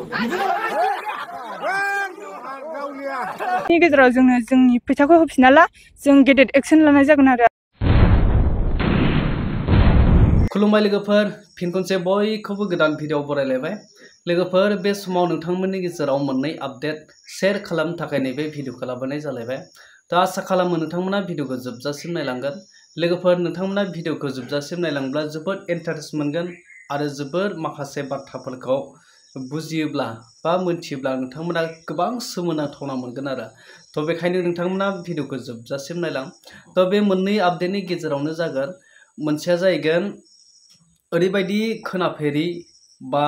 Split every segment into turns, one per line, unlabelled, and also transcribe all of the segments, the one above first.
नि गेजेराव जोङो जोंनि फैसाखौ होफिनाला जों गेदेर एक्सन लानाय जागोन आरो।
खुलुमबाय लोगोफोर, फिन खनसे बयखौबो गोदान भिडिअ बरायलायबाय। लोगोफोर, बे समाव नोंथांमोननि गेजेराव मोननै आपडेट शेयार खालामनो थाखाय नैबे भिडिअखौ लाबोनाय जालायबाय। आसा खालामो नोंथांमोना भिडिअखौ जोबजासिम नायलांगोन। लोगोफोर, नोंथांमोना भिडिअखौ जोबजासिम नायलांब्ला जोबोद इन्टारेस्ट मोनगोन आरो जोबोद माखासे बाथ्राफोरखौ बुजियोब्ला बा मोनथियोब्ला नोंथांमोना गोबां सोमोनांथावना मोनगोन आरो। बेखायनो नोंथांमोना भिडिअखौ जोबजासिम नायलां। बे मोननै आपडेटनि गेजेरावनो जागोन मोनसेया जाहैगोन ओरैबायदि खोनाफेरि बा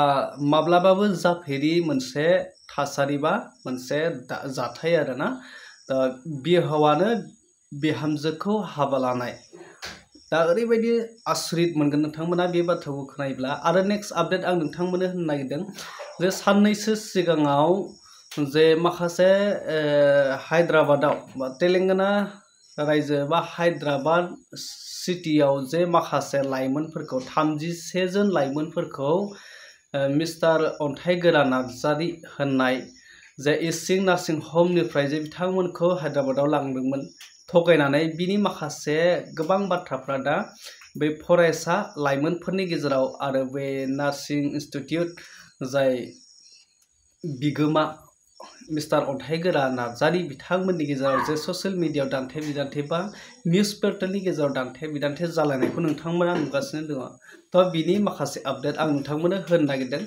माब्लाबाबो जाफेरि मोनसे थासारि बा मोनसे जाथाय आरोना। बिहावानो बिहामजोखौ हाबा लानाय। ओरैबायदि आसरित मोनगोन नोंथांमोना बे बाथ्राखौ खोनायोब्ला। आरो नेक्स्ट आपडेट आं नोंथांमोननो होनो नागिरदों जे साननैसो सिगाङाव जे माखासे हायद्राबादाव बा तेलेंगाना रायजो बा हायद्राबाद सिटियाव जे माखासे लाइमोनफोरखौ 31 जन लाइमोनफोरखौ मिस्टार अन्थाइगोरा नार्जारि होननाय जे इसिं नार्सिं हमनिफ्राय जे बिथांमोनखौ हायद्राबादाव लांदोंमोन थगायनानै, बिनि माखासे गोबां बाथ्राफ्रा दा बे फरायसा लाइमोनफोरनि गेजेराव आरो बे नार्सिं इन्स्टिटिउट जाय बिगोमा मिस्टार अन्थाइगोरा नार्जारि बिथांमोननि गेजेराव जे ससियेल मिडियायाव दान्थे बिदान्थे बा निउस पोर्टेलनि गेजेराव दान्थे बिदान्थे जालायनायखौ नोंथांमोना नुगासिनो दङ। बिनि माखासे आपडेट आं नोंथांमोननो होनो नागिरदों।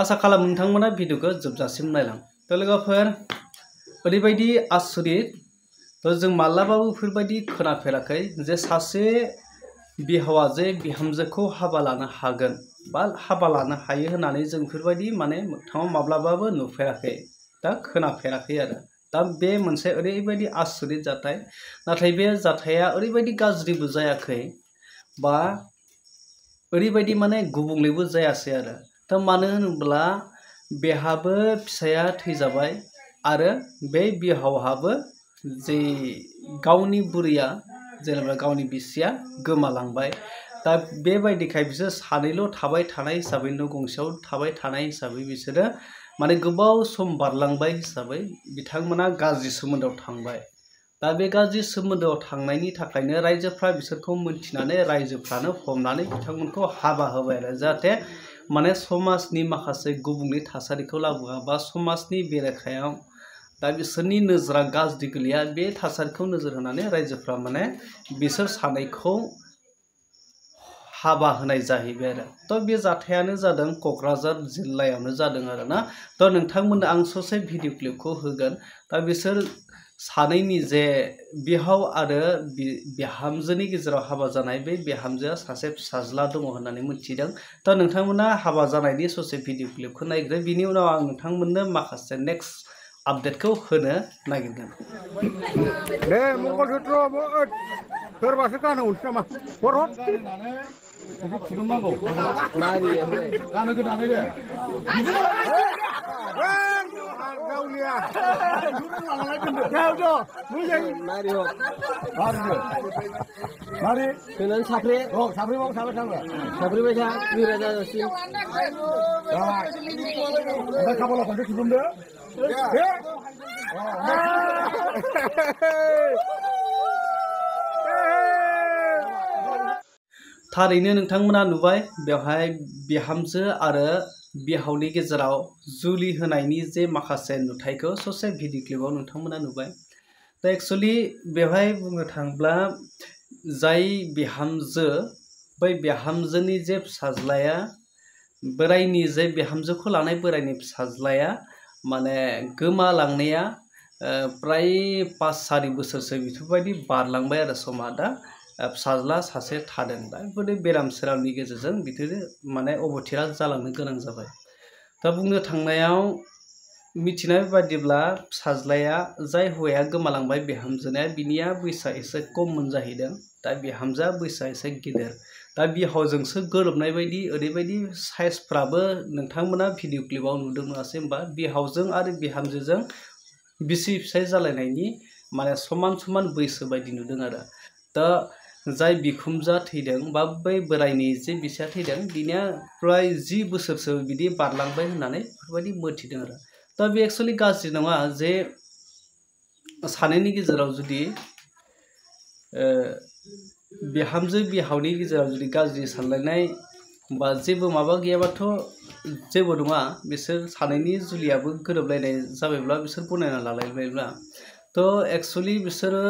आसा खालामो नोंथांमोना भिडिअखौ जोबजासिम नायलां। लोगोफोर, ओरैबायदि आसरित, जों माब्लाबाबो बेफोरबायदि खोनाफेराखै जे सासे बिहावा जे बिहामजोखौ हाबा लानो हागोन बा हाबा लानो हायो होननानै जों बेफोरबायदि मोगथाङाव माब्लाबाबो नुफेराखै, खोनाफेराखै आरो। बे मोनसे ओरैबायदि आसरित जाथाय। नाथाय बे जाथाया ओरैबायदि गाज्रिबो जायाखै बा ओरैबायदि गुबुंलेबो जायासै आरो। मानो होनोब्ला बेहाबो फिसाया थैजाबाय आरो बे बिहावहाबो जे गावनि बुरैया जेनेबा गावनि बिसिया गोमालांबाय। बेबायदिखाय बिसोर सानैल' थाबाय थानाय हिसाबै, न' गंसेयाव थाबाय थानाय हिसाबै बिसोरो गोबाव सम बारलांबाय हिसाबै बिथांमोना गाज्रि सोमोन्दोआव थांबाय। बे गाज्रि सोमोन्दोआव थांनायनि थाखायनो रायजोफ्रा बिसोरखौ मोनथिनानै रायजोफ्रानो हमनानै बिथांमोनखौ हाबा होबाय आरो। जाहाथे समाजनि माखासे गुबुंले थासारिखौ लाबोआ बा समाजनि बेरेखायाव बिसोरनि नोजोरा गाज्रि गोलैया, बे थासारिखौ नोजोर होनानै रायजोफ्रा बिसोर सानैखौ हाबा होनाय जाहैबाय आरो। बे जाथायानो जादों क'क्राझार जिल्लायावनो जादों आरोना। नोंथांमोननो आं ससे भिडिअ क्लिपखौ होगोन। बिसोर सानैनि जे बिहाव आरो बिहामजोनि गेजेराव हाबा जानाय, बे बिहामजोआ सासे फिसाज्ला दङ होननानै मिथिदों। नोंथांमोना हाबा जानायनि ससे भिडिअ क्लिपखौ नायग्रो, बिनि उनाव आं नोंथांमोननो माखासे नेक्स्ट आपडेटखौ होनो नागिरगोन।
दे मंगलसूत्र सोरबासो गानहोहरसै नामा? खुलुमनांगौ गानो गोदानै दे।
थारैनो नोंथांमोना नुबाय बेवहाय बिहामजो आरो बिहावनि गेजेराव जुलि होनायनि जे माखासे नुथायखौ ससे भिडिअ क्लिपाव नोंथांमोना नुबाय। एक्सुवेलि बेवहाय बुंनो थाङोब्ला जाय बिहामजो, बै बिहामजोनि जे फिसाज्लाया, बोरायनि जे बिहामजोखौ लानाय बोरायनि फिसाज्लाया गोमालांनाया प्राय 5-4 बोसोरसो बेफोरबायदि बारलांबाय आरो समा। फिसाज्ला सासे थादों। बेफोरबायदि बेराम सेरामनि गेजेरजों बिदिनो अबथिरा जालांनो गोनां जाबाय। बुंनो थांनायाव मिथिनाय बायदिब्ला फिसाज्लाया, जाय हौवाया गोमालांबाय बिहामजोनिया, बिनिया बैसोआ एसे खममोन जाहैदों। बिहामजोआ बैसोआ एसे गिदिर। बिहावजोंसो गोरोबनाय बायदि ओरैबायदि साइजफ्राबो नोंथांमोना भिडिअ क्लिपाव नुदों नङासै होमबा? बिहावजों आरो बिहामजोजों बिसि फिसाय जालायनायनि समान समान बैसो बायदि नुदों आरो। जाय बिखुमजा थैदों बा बै बोरायनि जे बिसिया थैदों बिनिया प्राय 10 बोसोरसो बिदि बारलांबाय होननानै बेफोरबायदि मोथिदों आरो दा बे एक्चुअली गाज्रि नङा जे सानैनि गेजेराव जुदि बिहामजो बिहावनि गेजेराव जुदि गाज्रि सानलायनाय बा जेबो माबा गैयाबाथ' जेबो नङा बिसोर सानैनि जुलियाबो गोरोबलायनाय जाबायब्ला बिसोर गनायना लालायबायब्ला थ' एक्चुअली बिसोरो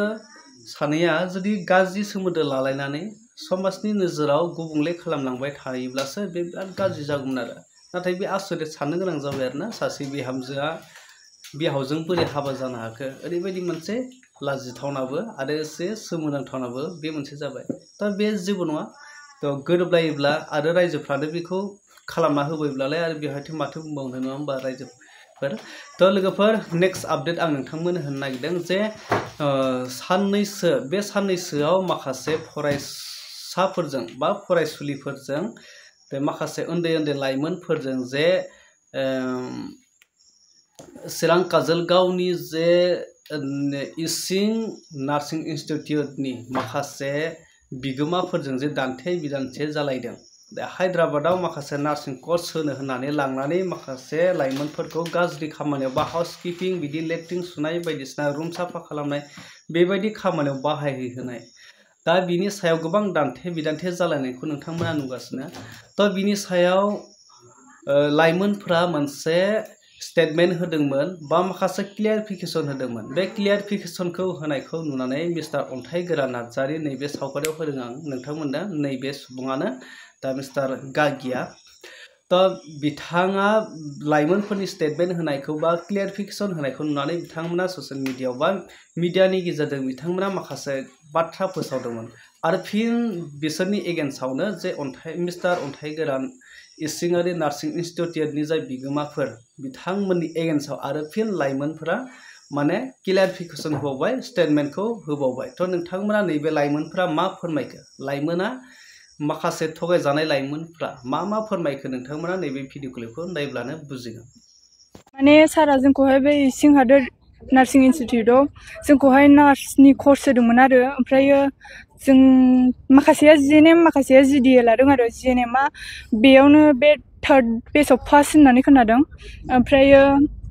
सानैया जुदि गाज्रि सोमोन्दो लालायनानै समाजनि नोजोराव गुबुंले खालामलांबाय थायोब्लासो बे बिराद गाज्रि जागौमोन आरो नाथाय बे आसरित साननो गोनां जाबाय आरोना सासे बिहामजोआ बिहावजों बोरै हाबा जानो हाखो ओरैबायदि मोनसे लाजिथावनाबो आरो एसे सोमोनांथावनाबो बे मोनसे जाबाय दा बे जेबो नङा थ' गोरोबलायोब्ला आरो रायजोफ्रानो बेखौ खालामना होबायब्लालाय आरो बेवहायथ' माथो बुंबावनो नङा होमबा रायजोफोर थ' लोगोफोर नेक्स्ट आपडेट आं नोंथांमोन होननो नागिरदों जे बे साननैसोआव माखासे फरायसाफोरजों बा फरायसुलिफोरजों बे माखासे उन्दै उन्दै लाइमोनफोरजों जे चिरां काजलगावनि जे इसिं नार्सिं इन्स्टिटिउटनि माखासे बिगोमाफोरजों जे दान्थे बिदान्थे जालायदों हायद्राबादाव माखासे नार्सिं कर्स होनो होननानै लांनानै माखासे लाइमोनफोरखौ गाज्रि खामानियाव बा हाउसकिपिं बिदि लेट्रिन सुनाय बायदिसिना रुम साफा खालामनाय बेबायदि खामानियाव बाहायहोनाय दा बिनि सायाव गोबां दान्थे बिदान्थे जालायनायखौ नोंथांमोना नुगासिनो थ' बिनि सायाव लाइमोनफ्रा मोनसे स्टेटमेन्ट होदोंमोन बा माखासे क्लियारिफिकेसन होदोंमोन बे क्लियारिफिकेसनखौ होनायखौ नुनानै मिस्टार अन्थाइगोरा नार्जारि नैबे सावगारियाव होदों आं नोंथांमोननो नैबे सुबुङानो दा मिस्टार गागिया थ' बिथाङा लाइमोनफोरनि स्टेटमेन्ट होनायखौ बा क्लियारिफिकेसन होनायखौ नुनानै बिथांमोना ससियेल मिडियायाव बा मिडियानि गेजेरजों बिथांमोना माखासे बाथ्रा फोसावदोंमोन आरो फिन बिसोरनि एगेन्स्टआवनो जे मिस्टार अन्थाइगोरा इसिङारि नार्सिं इन्स्टिटिउटनि जाय बिगोमाफोर बिथांमोननि एगेन्स्टआव आरो फिन लाइमोनफोरा माने क्लियारिफिकेसन होबावबाय स्टेटमेन्टखौ होबावबाय थ' नोंथांमोना नैबे लाइमोनफोरा मा फोरमायखो लाइमोना माखासे थगायजानाय लाइमोनफ्रा मा फोरमायखो नोंथांमोना नैबे भिडिअ क्लिपखौ नायब्लानो बुजिगोन
माने सारा जोंखौहाय बे इसिं हादोर नार्सिं इन्स्टिटिउटआव जोंखौहाय नार्सनि कर्स होदोंमोन आरो ओमफ्रायो जों माखासेया जिएनएम माखासेया जिडिए लादों आरो जिएनएमआ बेयावनो बे थार्ड बेसआव फार्स्ट होननानै खोनादों ओमफ्रायो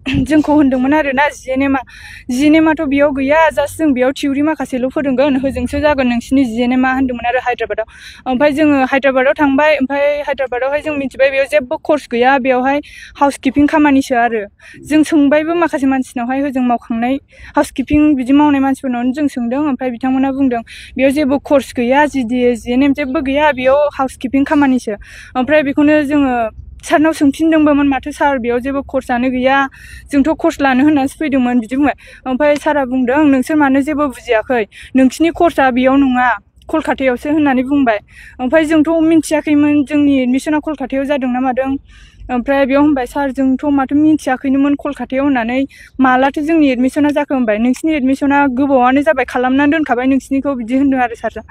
जोंखौ होनदोंमोन आरो ना जिएनएमआथ' बेयाव गैया जास्ट जों बेयाव थिउरि माखासेल' फोरोंगोन होजोंसो जागोन नोंसिनि जिएनएमआ होनदोंमोन आरो हायद्राबादाव ओमफ्राय जोङो हायद्राबादाव थांबाय ओमफ्राय हायद्राबादावहाय जों मिथिबाय बेयाव जेबो कर्स गैया बेयावहाय हाउसकिपिं खामानिसो आरो जों सोंबायबो माखासे मानसिनावहाय होजों मावखांनाय हाउसकिपिं बिदि मावनाय मानसिफोरनावनो जों सोंदों ओमफ्राय बिथांमोना बुंदों बेयाव जेबो कर्स गैया जिडिए जिएनएम जेबो गैया बेयाव हाउसकिपिं खामानिसो ओमफ्राय बेखौनो जोङो सारनाव सोंफिनदोंबोमोन माथो सार बेयाव जेबो कर्सआनो गैया जोंथ' कर्स लानो होननानैसो फैदोंमोन बिदि बुंबाय ओमफ्राय सारा बुंदों नोंसोर मानो जेबो बुजियाखै नोंसिनि कर्सआ बेयाव नङा कलकातायावसो होननानै बुंबाय ओमफ्राय जोंथ' मिन्थियाखैमोन जोंनि एडमिसना कलकातायाव जादों ना मादों ओमफ्राय बेयाव होनबाय सार जोंथ' माथो मिन्थियाखैनोमोन कलकातायाव होननानै मालाथो जोंनि एडमिसना जाखो होनबाय नोंसिनि एडमिसना गोबावानो जाबाय खालामनानै दोनखाबाय नोंसिनिखौ बिदि होनदों आरो सारआ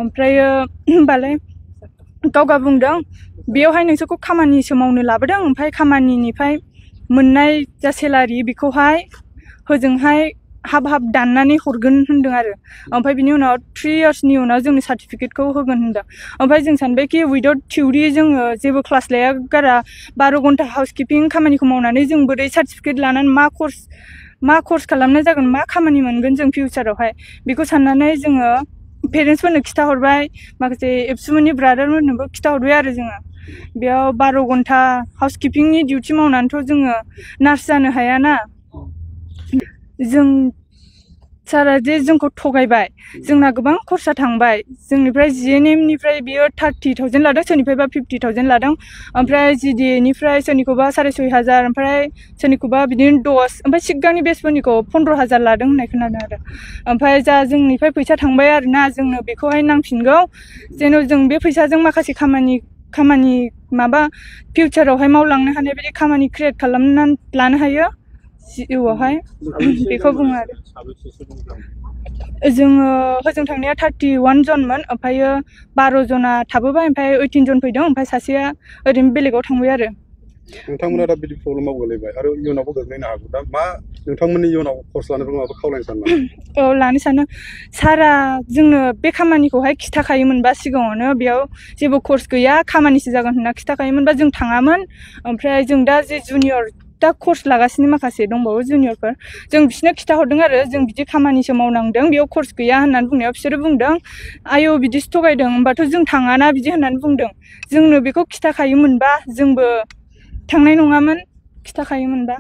ओमफ्रायो होनबालाय गावगा बुंदों बेयावहाय नोंसोरखौ खामानिसो मावनो लाबोदों ओमफ्राय खामानिनिफ्राय मोननाय जा सेलारि बेखौहाय होजोंहाय हाब दाननानै हरगोन होनदों आरो ओमफ्राय बिनि उनाव 3 इयार्सनि उनाव जोंनि सार्टिफिकेटखौ होगोन होनदों ओमफ्राय जों सानबाय कि उइदाउट थिउरि जोङो जेबो क्लास लाया गारा 12 घन्टा हाउसकिपिं खामानिखौ मावनानै जों बोरै सार्टिफिकेट लानानै मा कर्स खालामनाय जागोन मा खामानि मोनगोन जों फिउचारावहाय बेखौ साननानै जोङो पेरेन्टसफोरनो खिथाहरबाय माखासे एबसुमोननि ब्रादारमोननोबो खिथाहरबाय आरो जोङो बेयाव 12 घन्टा हाउसकिपिंनि डिउटि मावनानैथ' जोङो नार्स जानो हायाना जों सारा जे जोंखौ थगायबाय जोंना गोबां खरसा थांबाय जोंनिफ्राय जिएनएमनिफ्राय बियो 30,000 लादों सोरनिफ्रायबा 50,000 लादों ओमफ्राय जिडिएनिफ्राय सोरनिखौबा 6,500 ओमफ्राय सोरनिखौबा बिदिनो 10 ओमफ्राय सिगांनि बेचफोरनिखौ 15,000 लादों होननाय खोनादों आरो ओमफ्राय जा जोंनिफ्राय फैसा थांबाय आरोना जोंनो बेखौहाय नांफिनगौ जेन' जों बे फैसाजों माखासे खामानि माबा फिउचारावहाय मावलांनो हानाय बायदि खामानि क्रिएट खालामनानै लानो हायो जिउआवहाय बेखौ बुङो आरो जोङो होजों थांनाया 31 जनमोन ओमफ्रायो 12 जना थाबोबाय ओमफ्राय 18 जन फैदों ओमफ्राय सासेया ओरैनो बेलेगाव थांबाय आरो
नोंथांमोना दा बिदि प्रब्लेमाव गोलैबाय आरो इयुनावबो गोग्लैनो हागौ दा मा नोंथांमोननि इयुनाव कर्स लानोबो माबा खावलायनो सानो नामा?
औ लानो सानो सारा जोंनो बे खामानिखौहाय खिथाखायोमोनबा सिगाङावनो बेयाव जेबो कर्स गैया खामानिसो जागोन होनना खिथाखायोमोनबा जों थाङामोन ओमफ्राय जों दा जे जुनियर दा कर्स लागासिनो माखासे दंबावो जुनियरफोर जों बिसोरनो खिथाहरदों आरो जों बिदि खामानिसो मावनांदों बेयाव कर्स गैया होननानै बुंनायाव बिसोरो बुंदों आयौ बिदिसो थगायदों होमबाथ' जों थाङाना बिदि होननानै बुंदों जोंनो बेखौ खिथाखायोमोनबा जोंबो थांनाय नङामोन खिथाखायोमोनबा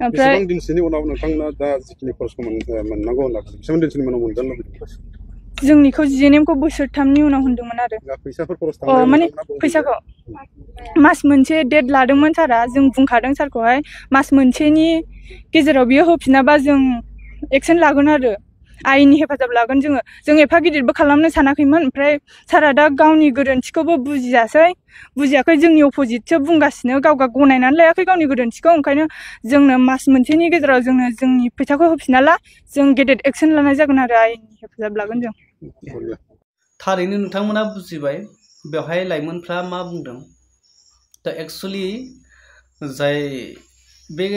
ओमफ्राय
बेसेबां दिनसोनि उनाव नोंथांमोना दा जिखिनि कर्सखौ मोननांगौ होनना बेसेबां दिनसोनि उनाव मोनजानो लुबैदों?
जोंनिखौ जिएनएमखौ बोसोरथामनि उनाव होनदोंमोन आरो
फैसाफोर खरस थांनायाव
माने
नोंथांमोना बुंदों
फैसाखौ मास मोनसे डेट लादोंमोन सारा जों बुंखादों सारखौहाय मास मोनसेनि गेजेराव बियो होफिनाबा जों एक्सन लागोन आरो आयेननि हेफाजाब लागोन जों एफा गिदिरबो खालामनो सानाखैमोन ओमफ्राय सारा दा गावनि गोरोन्थिखौबो बुजियाखै जोंनि अपोजिटसो बुंगासिनो गाव गनायनानै लायाखै गावनि गोरोन्थिखौ ओंखायनो जोंनो मास मोनसेनि गेजेराव जोंनो जोंनि फैसाखौ होफिनाला जों गेदेर एक्सन लानाय जागोन आरो आयेननि हेफाजाब लागोन जों
थारैनो नोंथांमोना बुजिबाय बेवहाय लाइमोनफ्रा मा बुंदों दा एक्चुअलि जाय बे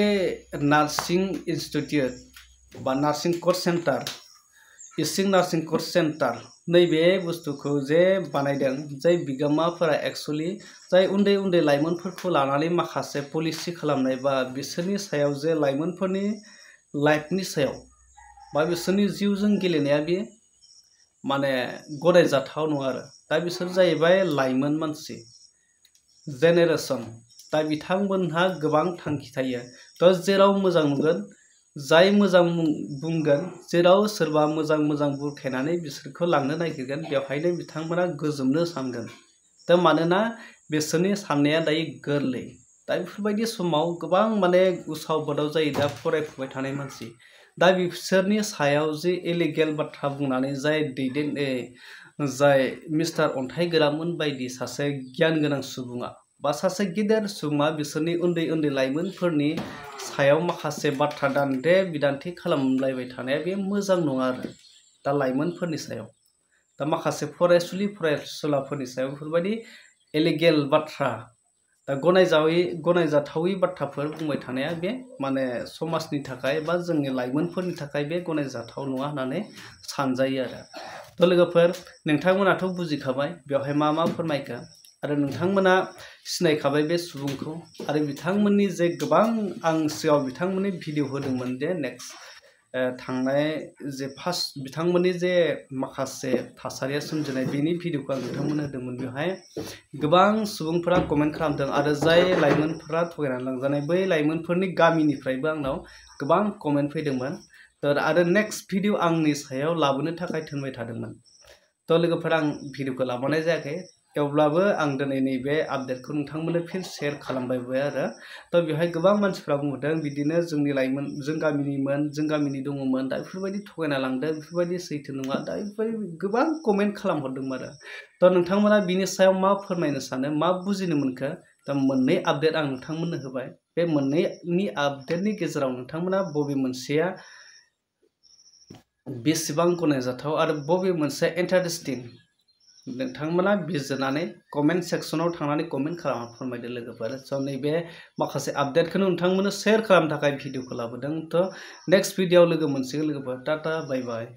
नार्सिं इन्स्टिटिउट बा नार्सिं कर्स सेन्टार इसिं नार्सिं कर्स सेन्टार नैबे बुस्थुखौ जे बानायदों जाय बिगोमाफोरा एक्चुअलि जाय उन्दै उन्दै लाइमोनफोरखौ लानानै माखासे पलिसि खालामनाय बा बिसोरनि सायाव जे लाइमोनफोरनि लाइफनि सायाव बा बिसोरनि जिउजों गेलेनाया बे माने गनायजाथाव नङा आरो दा बिसोर जाहैबाय लाइमोन मानसि जेनेरेसन दा बिथांमोनहा गोबां थांखि थायो थ' जेराव मोजां नुगोन जाय मोजां बुंगोन जेराव सोरबा मोजां बुरखायनानै बिसोरखौ लांनो नागिरगोन बेवहायनो बिथांमोना गोजोमनो सानगोन दा मानोना बिसोरनि साननाया दायो गोरलै दा बेफोरबायदि समाव गोबां माने उसाव बादाव जायो दा फरायफुबाय थानाय मानसि दा बिसोरनि सायाव जे इलिगेल बाथ्रा बुंनानै जाय मिस्टार अन्थाइ गोरामोन बायदि सासे गियान गोनां सुबुङा बा सासे गिदिर सुबुङा बिसोरनि उन्दै लाइमोनफोरनि सायाव माखासे बाथ्रा दान्थे बिदान्थि खालामलायबाय थानाया बे मोजां नङा आरो दा लाइमोनफोरनि सायाव दा माखासे फरायसुलाफोरनि सायाव बेफोरबायदि इलिगेल बाथ्रा दा गनायजाथावै बाथ्राफोर बुंबाय थानाया बे माने समाजनि थाखाय बा जोंनि लाइमोनफोरनि थाखाय बे गनायजाथाव नङा होननानै सानजायो आरो थ' लोगोफोर नोंथांमोनाथ' बुजिखाबाय बेवहाय मा फोरमायखो आरो नोंथांमोना सिनायखाबाय बे सुबुंखौ आरो बिथांमोननि जे गोबां आं सिगाङाव बिथांमोननि भिडिअ होदोंमोन जे नेक्स्ट थांनाय जे फार्स्ट बिथांमोननि जे माखासे थासारिया सोमजिनाय बेनि भिडिअखौ आं नोंथांमोन होदोंमोन बेवहाय गोबां सुबुंफोरा कमेन्ट खालामदों आरो जाय लाइमोनफोरा थगायनानै लांजानाय बै लाइमोनफोरनि गामिनिफ्रायबो आंनाव गोबां कमेन्ट फैदोंमोन आरो नेक्स्ट भिडिअ आंनि सायाव लाबोनो थाखाय थिनबाय थादोंमोन थ' लोगोफोर आं भिडिअखौ लाबोनाय जायाखै थेवब्लाबो आं दिनै नैबे आपडेटखौ नोंथांमोननो फिन शेयार खालामबाय आरो थ' बेवहाय गोबां मानसिफ्रा बुंहरदों बिदिनो जोंनि लाइमोन जों गामिनि दङमोन दा बेफोरबायदि थगायना लांदों बेफोरबायदि सैथो नङा दा बेफोरबायदि गोबां कमेन्ट खालामहरदोंमोन आरो थ' नोंथांमोना बिनि सायाव मा फोरमायनो सानो मा बुजिनो मोनखो दा मोननै आपडेट आं नोंथांमोननो होबाय बे मोननैनि आपडेटनि गेजेराव नोंथांमोना बबे मोनसेया बेसेबां गनायजाथाव आरो बबे मोनसे इन्टारेस्टिं नोंथांमोना बिजिरनानै कमेन्ट सेक्सनाव थांनानै कमेन्ट खालामना फोरमायदो लोगोफोर स' नैबे माखासे आपडेटखौनो नोंथांमोननो शेयार खालामनो थाखाय भिडिअखौ लाबोदों थ' नेक्स्ट भिडिअआव लोगो मोनसिगोन लोगोफोर टाटा बाय बाय